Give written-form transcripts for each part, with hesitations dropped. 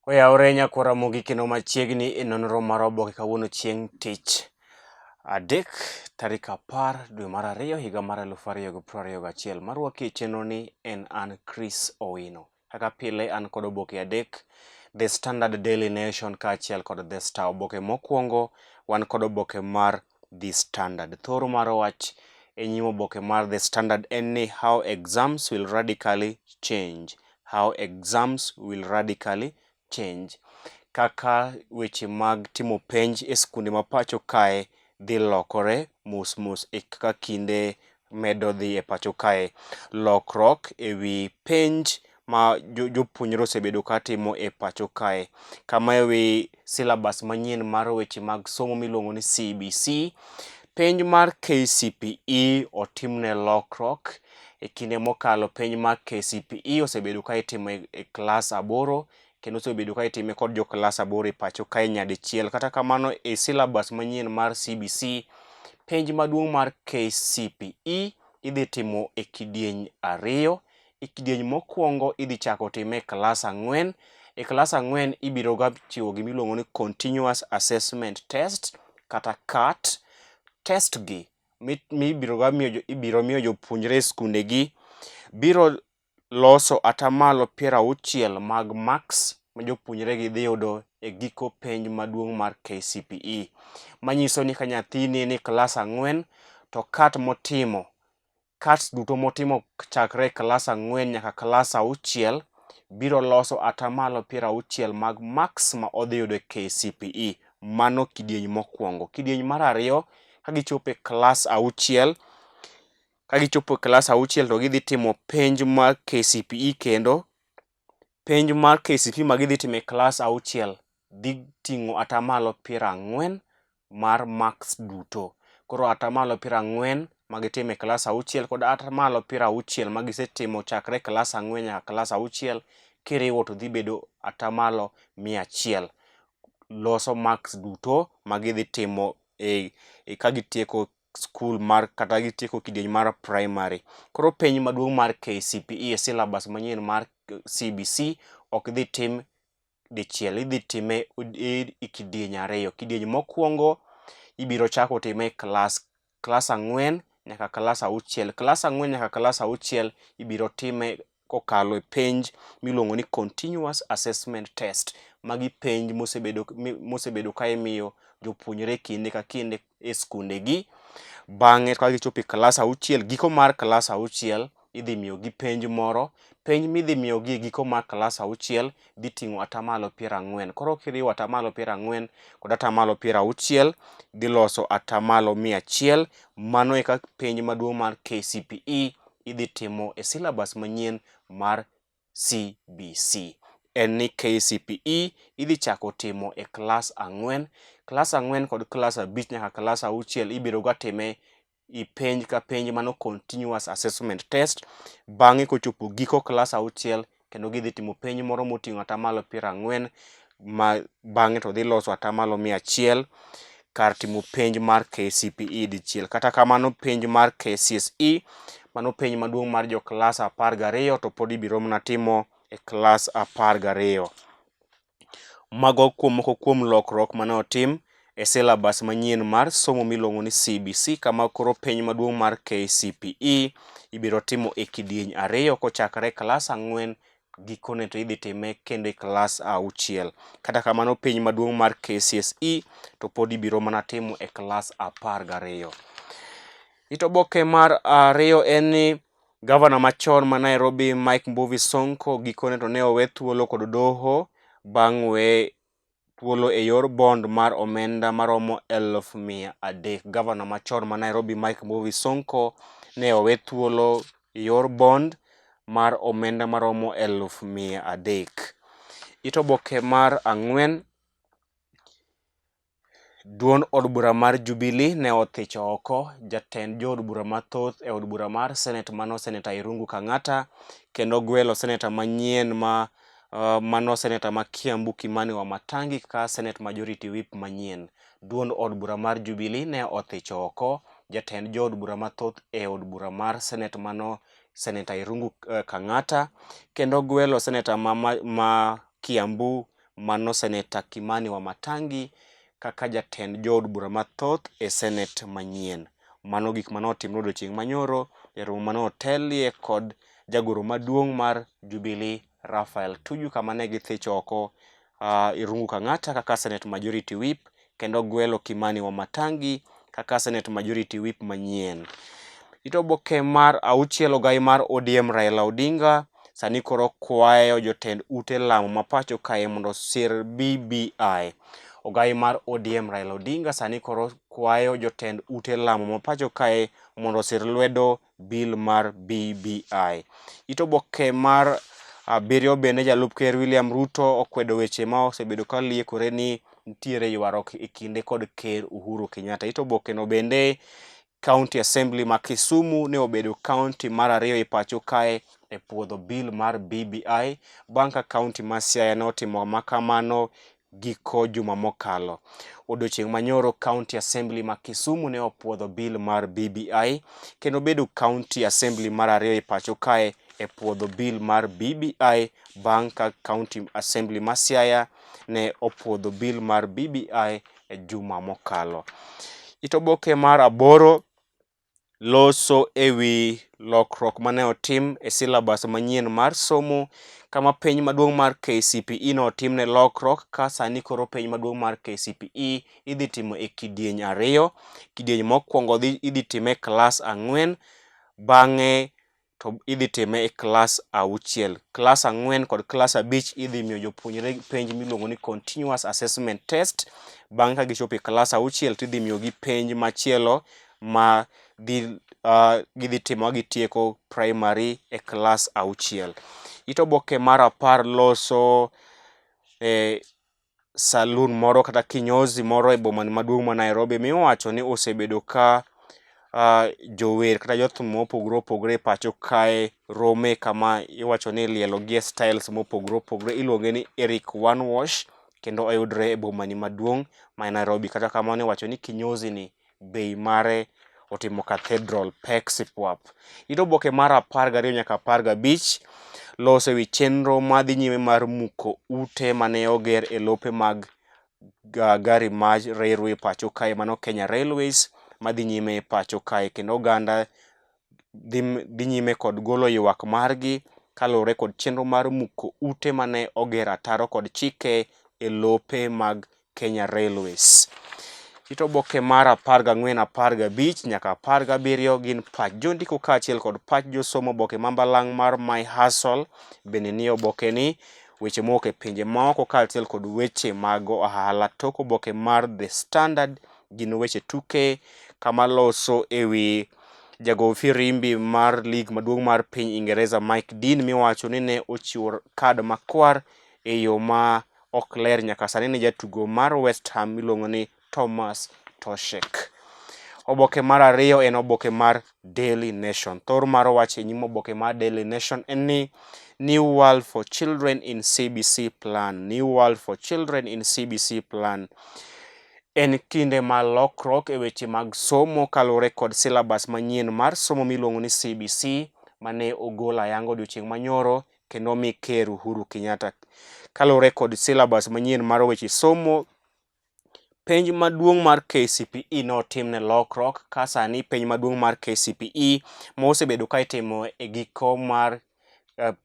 Oyawore nyakwara Ramogi kendo machiegni e nonro mar oboke kawuono chieng' tich adek tarik 10 dwe mar 2 higa mar 2021. Marwaki e chenro ni en an Chris Owino. Kaka pile an kod oboke adek, The Standard, Daily Nation kaachiel kod The Star. Oboke mokwongo wan kod oboke mar The Standard. Thoro mar wach e nyim oboke mar The Standard en ni how exams will radically change. How exams will radically change. Kaka weche mag timo penj e skunde ma pacho kae dhi lokore mos mos e kaka kinde medo dhi e pacho kae. Lokruok e wi penj ma jopuonjre osebedo ka timo e pacho kae. Kama e wi syllabus manyien mar weche mag somo miluongo ni CBC. Penj mar KCPE otimne lokruok. E kinde mokalo penj mar KCPE osebedo ka itimo e klas 8 kendo osebedo ka itime kod jo klas 8 e pacho kae nyadichiel. Kata kamano e syllabus manyien mar CBC, penj maduong' mar KCPE idhi timo e kidieny 2. E kidieny mokwongo idhi chako time e klas 4. E klas 4 ibiro ga chiwo gima iluongo ni continuous assessment test kata CAT. Test gi ibiro miyo jopuonjre e skundegi biro loso atamalo 60 mag marks ma jopuonjre gi dhi yudo e giko penj maduong' mar KCPE. Manyiso ni ka nyathini ni klas 4 to CAT motimo, CATs duto motimo chakre e klas 4 nyaka klas 6 biro loso atamalo 60 mag marks ma odhi yudo e KCPE. Mano kidieny mokwongo. Kidieny mar ariyo, ka gichopo e klas 6, ka gichopo e klas 6 to gidhi timo penj mar KCPE kendo. Penj mar KCPE ma gidhi timo e klas 6 dhi ting'o atamalo 40 mar marks duto. Koro atamalo 40 ma gitimo e klas 6 kod atamalo 60 ma gisetimo chakre klas 4 nyaka klas 6 kiriwo to dhi bedo atamalo 100. Loso marks duto ma gidhi timo e ka gitieko skul mar kata gitieko kidieny mar primary. Koro penj maduong' mar KCPE e syllabus manyien mar CBC ok dhi tim dichiel, idhi time e kidieny 2. Kidieny mokwongo ibiro chako time e klas 4 nyaka klas 6. Klas 4 nyaka klas 6 ibiro time kokalo e penj miluongo ni continuous assessment test. Magi penj mosebedo ka imiyo jopuonjre kinde ka kinde e skundegi. Bang'e ka gichopo e klas 6, giko mar klas 6 idhi miyogi penj moro. Penj midhi miyogi e giko mar klas 6 dhi ting'o atamalo 40. Koro kiriwo atamalo 40 kod atamalo 60 dhi loso atamalo 100. Mano e kaka penj maduong' mar KCPE idhi timo e syllabus manyien mar CBC. En ni KCPE idhi chako timo e klas 4. Klas 4 kod klas 5 nyaka klas 6 ibiro ga time i penj ka penj, mano continuous assessment test. Bang'e kochopo giko klas 6 kendo gidhi timo penj moro moting'o atamalo 40 ma bang'e to dhi loso atamalo 100 kar timo penj mar KCPE dichiel. Kata kamano penj mar KCSE, mano penj maduong' mar jo klas 12 to pod ibiro mana timo e klas 12. Mago kuom moko kuom lokruok mane otim e syllabus manyien mar somo miluongo ni CBC, kama koro penj maduong' mar KCPE ibiro timo e kidieny 2 kochakore klas 4, gikone to idhi time kendo e klas 6. Kata kamano penj maduong' mar KCSE to pod ibiro mana timo e klas 12. It oboke mar 2 en ni gavana machon ma Nairobi Mike Mbuvi Sonko gikone to ne owe thuolo kod doho bang' we thuolo e yor bond mar omenda maromo 300,000. Gavana machon ma Nairobi Mike Mbuvi Sonko ne owe thuolo e yor bond mar omenda maromo 300,000. It oboke mar 4, duond od bura mar Jubilee ne othicho oko jatend jood bura mathoth e od bura mar Senate mano Seneta Irungu Kang'ata, kendo gwelo seneta manyien ma mano seneta ma Kiambu Kimani Wamatangi kaka Senate Majority Whip manyien. Duond od bura mar Jubilee ne othicho oko jatend jood bura mathoth e od bura mar Senate mano Seneta Irungu Kang'ata, kendo gwelo seneta ma Kiambu Mano Seneta Kimani Wamatangi kaka jatend jood bura mathoth e Senet manyien. Mano gik mane otimre odiochieng' manyoro e romo mane otelie kod jagoro maduong' mar Jubilee Raphael Tuju kama ne githicho oko Irungu Kang'ata kaka Senate Majority Whip kendo gwelo Kimani Wamatangi kaka Senate Majority Whip manyien. It oboke mar auchiel ogai mar ODM Raila Odinga sani koro kwayo jotend ute lamo ma pacho kae mondo osir BBI. Ogai mar ODM Raila Odinga sani koro kwayo jotend ute lamo ma pacho kae mondo osir lwedo bill mar BBI. It oboke mar abiriyo bende jalup ker William Ruto okwedo weche ma osebedo ka liekore ni nitiere ywaruok e kinde kod ker Uhuru Kenyatta. It oboke no bende County Assembly ma Kisumu ne obedo county mar ariyo e pacho kae e puodho bill mar BBI bang' ka county ma Siaya ne otimo makamano giko juma mokalo. Odiochieng' manyoro County Assembly ma Kisumu ne opuodho bill mar BBI kendo bedo County Assembly mar ariyo e pacho kae e puodho bill mar BBI bang' ka County Assembly ma Siaya ne opuodho bill mar BBI e juma mokalo. It oboke mar aboro loso e wi lokruok mane otim e silabas manyien mar somo kama penj maduong' mar KCPE notimne lokruok ka sani koro penj maduong' mar KCPE idhi timo e kidieny ariyo. Kidieny mokwongo idhi time e klas ang'wen bang'e to idhi time e klas auchiel. Klas ang'wen kod klas abich idhi miyo jopuonjre penj miluongo ni continuous assessment test. Bang' ka gichopo e klas auchiel to idhi miyogi penj machielo ma dhi gidhi timo ka gitieko primary e klas auchiel. It oboke mar apar loso e saloon moro kata kinyozi moro e boma maduong' ma Nairobi miwacho ni osebedo ka jower kata jothum mopogore opogore e pacho kae rome kama iwacho ni ilielo gi e styles mopogore opogore. Iluonge ni Eric One Wash kendo oyudre e boma ni maduong' ma Nairobi. Kata kamano iwacho ni kinyozi ni bei mare otimo cathedral pek sipwap. It oboke mar 12 nyaka 15 loso ewi chenro madhi nyime mar muko ute mane oger e lope mag gari mar railway pacho kae mano Kenya Railways madhi nyime e pacho kae kendo oganda dhi nyime kod golo ywak margi kaluwore kod chenro mar muko ute mane oger ataro kod chike e lope mag Kenya Railways. It oboke mar 14, 15 nyaka 17 gin pach jondiko kaachiel kod pach josomo. Oboke ma mbalang' mar My Hustle bende nie oboke ni weche mowuok e pinje maoko kaachiel kod weche mag ohala. Tok oboke mar The Standard gin weche tuke kama loso e wi jago firimbi mar lig maduong' mar piny Ingereza Mike Dean miwacho ni ne ochiwo kad makwar e yo ma ok ler nyaka sani ne jatugo mar West Ham miluongo ni Thomas Toshek. Oboke mar ariyo en oboke mar Daily Nation. Thor mar wach e nyim oboke mar Daily Nation en ni New World for Children in CBC Plan. New World for Children in CBC Plan. En kinde mar lokruok e weche mag somo kaluwore kod silabas manyien mar somo miluongo ni CBC mane ogol ayanga odiochieng' manyoro kendo omi Ker Uhuru Kenyatta. Kaluwore kod silabas manyien mar weche somo, penj maduong' mar KCPE notimne lokruok ka sani penj maduong' mar KCPE ma osebedo ka itimo e giko mar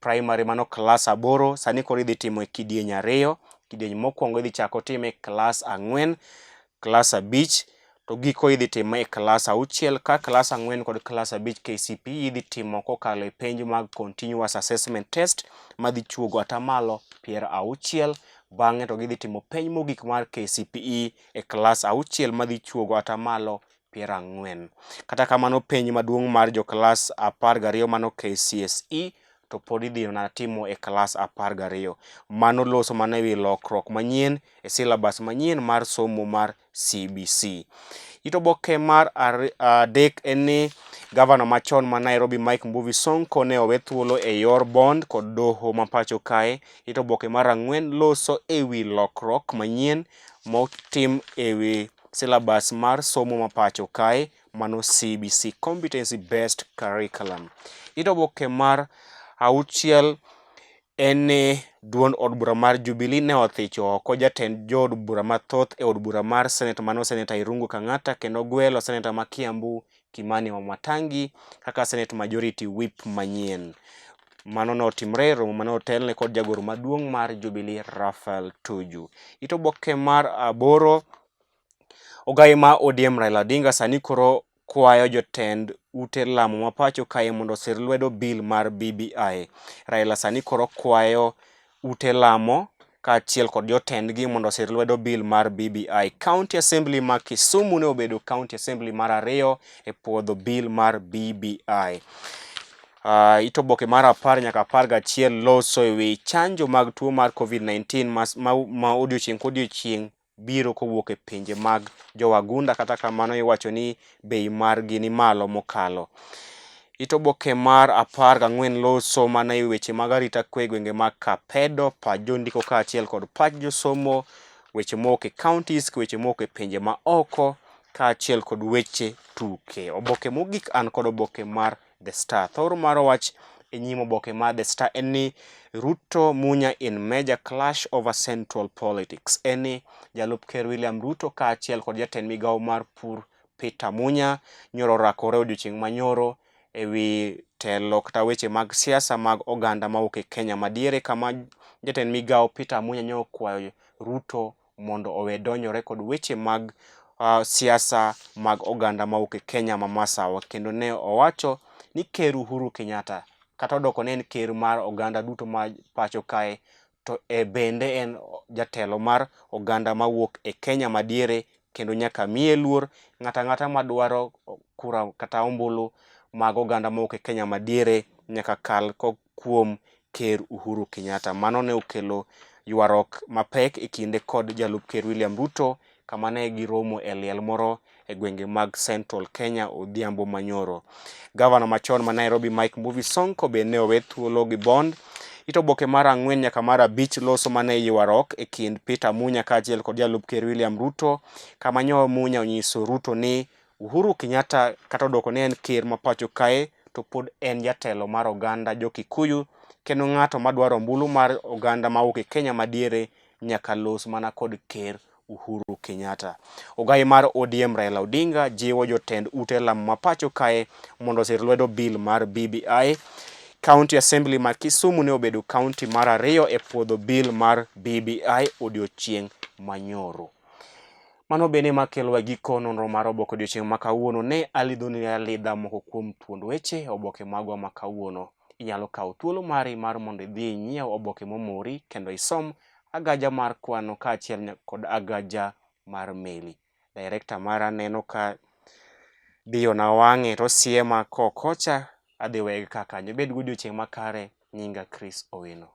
primary mano klas aboro sani koro idhi timo e kidieny ariyo. Kidieny mokwongo idhi chako time e klas ang'wen, klas abich to giko idhi time e klas auchiel ka klas ang'wen kod klas abich KCPE idhi timo kokalo e penj mag continuous assessment test madhi chuogo atamalo 60. Bang'e to gidhi timo penj mogik mar KCPE e klas auchiel madhi chuogo atamalo 40. Kata kamano penj maduong' mar jo klas 12 mano KCSE to pod idhi mana timo e klas 12. Mano loso mana ewi lokruok manyien e silabas manyien mar somo mar CBC. It oboke mar adek en ni gavana machon ma Nairobi Mike Mbuvi Sonko ne owe thuolo e yor bond kod doho ma pacho kae. It oboke mar ang'wen loso ewi lokruok manyien motim ewi silabas mar somo ma pacho kae mano CBC Competency Based Curriculum. It oboke mar auchiel en ni Duond od bura mar Jubilee ne othicho oko jatend jood bura mathoth e od bura mar Senate mano Seneta Irungu Kang'ata kendo gwelo Seneta ma Kiambu Kimani Wamatangi kaka Senate Majority Whip manyien. Mano notimre e romo mane otelne kod jagoro maduong' mar Jubilee Raphael Tuju. It oboke mar aboro Ogai ma ODM Raila Odinga sani koro kwayo jotend ute lamo ma pacho kae mondo osir lwedo bill mar BBI. Raila sani koro kwayo ute lamo kaachiel kod jotendgi mondo osir lwedo bill mar BBI. County Assembly ma Kisumu ne obedo County Assembly mar ariyo e puodho bill mar BBI. It oboke mar 10 nyaka 11 loso e wi chanjo mag tuo mar COVID-19 ma odiochieng' kodiochieng' biro kowuok e pinje mag jowagunda kata kamano iwacho ni bei margi ni malo mokalo. It oboke mar 14 loso mana e weche mag arita kwe e gwenge mag Kapedo, pach jondiko kaachiel kod pach josomo, weche mowuok e counties, weche mowuok e pinje ma oko kaachiel kod weche tuke. Oboke mogik an kod oboke mar The Star. Thor mar wach e nyim oboke mar The Star en ni Ruto Munya in major clash over central politics. En ni jalup ker William Ruto kaachiel kod jatend migawo mar pur Peter Munya nyoro orakore odiochieng' manyoro e wi telo kata weche mag siasa mag oganda mawuok e Kenya madiere kama jatend migawo Peter Munya nyo okwayo Ruto mondo owe donjore kod weche mag siasa mag oganda mawuok e Kenya ma masawa kendo ne owacho ni Ker Uhuru Kenyatta kata odoko ne en ker mar oganda duto ma pacho kae to e bende en jatelo mar oganda mawuok e Kenya madiere kendo nyaka miye luor ng'ato ang'ata madwaro kura kata ombulu mag oganda mawuok e Kenya madiere nyaka kal kuom Ker Uhuru Kenyatta. Mano ne okelo ywaruok mapek e kinde kod jalup Ker William Ruto kama ne giromo e liel moro e gwenge mag Central Kenya odhiambo manyoro. Gavana machon ma Nairobi Mike Mbuvi Sonko be ne owe thuolo gi bond. It oboke mar 4 nyaka mar 5 loso mana e ywaruok e kind Peter Munya kaachiel kod jalup Ker William Ruto kama nyo Munya onyiso Ruto ni Uhuru Kenyatta kata odoko ni en ker ma pacho kae to pod en jatelo mar oganda jo Kikuyu kendo ng'ato madwaro ombulu mar oganda mawuok e Kenya madiere nyaka los mana kod ker Uhuru Kenyatta. Ogai mar ODM Raila Odinga jiwo jotend ute lamo ma pacho kae mondo osir lwedo bill mar BBI. County Assembly ma Kisumu ne obedo county mar ariyo e puodho bill mar BBI odiochieng' manyoro. Mano bende makelowa giko nonro mar oboke odiochieng' ma kawuono. Ne alidhoni alidha moko kuom thuond weche oboke magwa ma kawuono. Inyalo kawo thuolo mari mar mondo idhi inyiew oboke momori kendo isom agaja mar kwano kaachiel kod agaja mar meli. Director mara neno ka diyona wang'e to osiema kokocha adhi weye ka kanyo. Bed godiochieng' makare, nyinga Chris Owino.